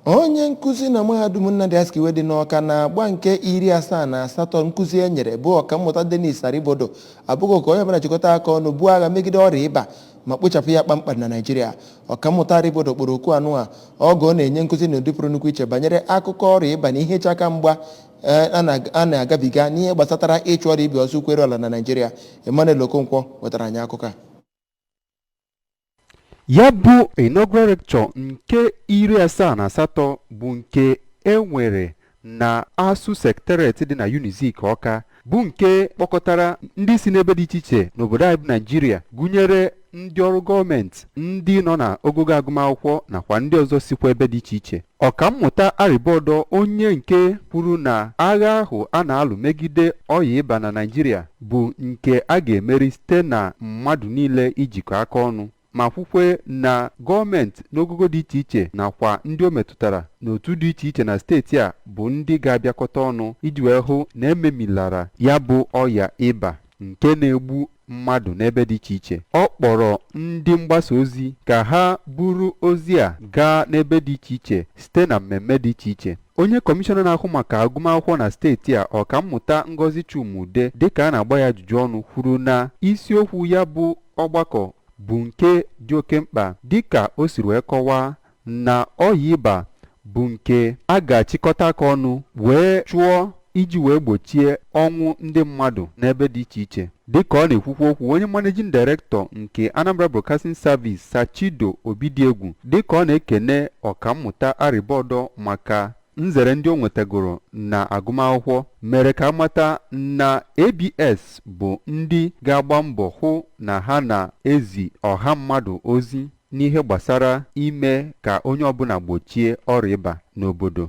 Onye nkụzi na Mahadum Nnamdi Azikiwe dị n'Ọka na-agba nke 78 nkụzi e nyere, bụ Ọkammụta Denis Aribodo, abụghị ka onye ọbụla jikọta aka ọnụ buo agha megide ọrịa ịba ma kpochapụ ya kpamkpam na Naịjirịa. Ọkammụta Aribodo kpọrọ oku anụ a oge ọ na-enye nkụzi n'ụdị pụrụ nnukwu iche banyere akụkọ ọrịa ịba na ihe iche aka mgba a na-agabiga n'ihe gbasatara ịchụ ọrịa ịba ọsọ ukwu eru ala na Naịjirịa. Emmanuel Okonkwo wetara anyị akụkọ a. Ya bụ inaugural lecture nke 78 bụ nke e nwere na ASUU Secretariat dị na Unizik Ọka, bụ nke kpọkọtara ndị si n'ebe dị iche iche n'obodo anyị bụ Naijiria, gụnyere ndị ọrụ gọọmenti, ndị nọ na ogogo agụmakwụkwọ nakwa ndị ọzọ sikwa ebe dị iche iche. Ọkammụta Arịbọdọ, onye nke kwuru na agha ahụ a na-alụ megide ọya ịba na Naijiria bụ nke a ga-emeri site na mmadụ niile ijikọ aka ọnụ, ma kwukwe na gọọmenti n'ogogo dị iche iche nakwa ndị o metụtara n'otu dị iche iche na steeti a bụ ndị ga-abịakọta ọnụ iji wee hụ na ememilara ya bụ ọya ịba nke na-egbu mmadụ n'ebe dị iche iche. Ọ kpọrọ ndị mgbasa ozi ka ha buru ozi a gaa n'ebe dị iche iche site na mmemme dị iche iche. Onye kọmishọna na-ahụ maka agụmakwụkwọ na steeti a, Ọkammụta Ngozi Chumude, dịka a na-agba ya ajụjụ ọnụ, kwuru na isiokwu ya bụ ọgbakọ bụ nke dị oke mkpa, dịka o siri wee kọwaa na ọya ịba bụ nke a ga-achịkọta aka ọnụ wee chụọ iji wee gbochie ọnwụ ndị mmadụ n'ebe dị iche iche. Dịka ọ na-ekwukwa okwu, onye managing director nke Anambra Broadcasting Service, Sachido Obidiegwu, dịka ọ na-ekene Ọkammụta Arịbọdọ maka nzere ndị o nwetagoro na agụmakwụkwọ, mere ka amata na ABS bụ ndị ga-agba mbọ hụ na ha na-ezi ọha mmadụ ozi n'ihe gbasara ime ka onye ọbụla gbochie ọrịa ịba n'obodo.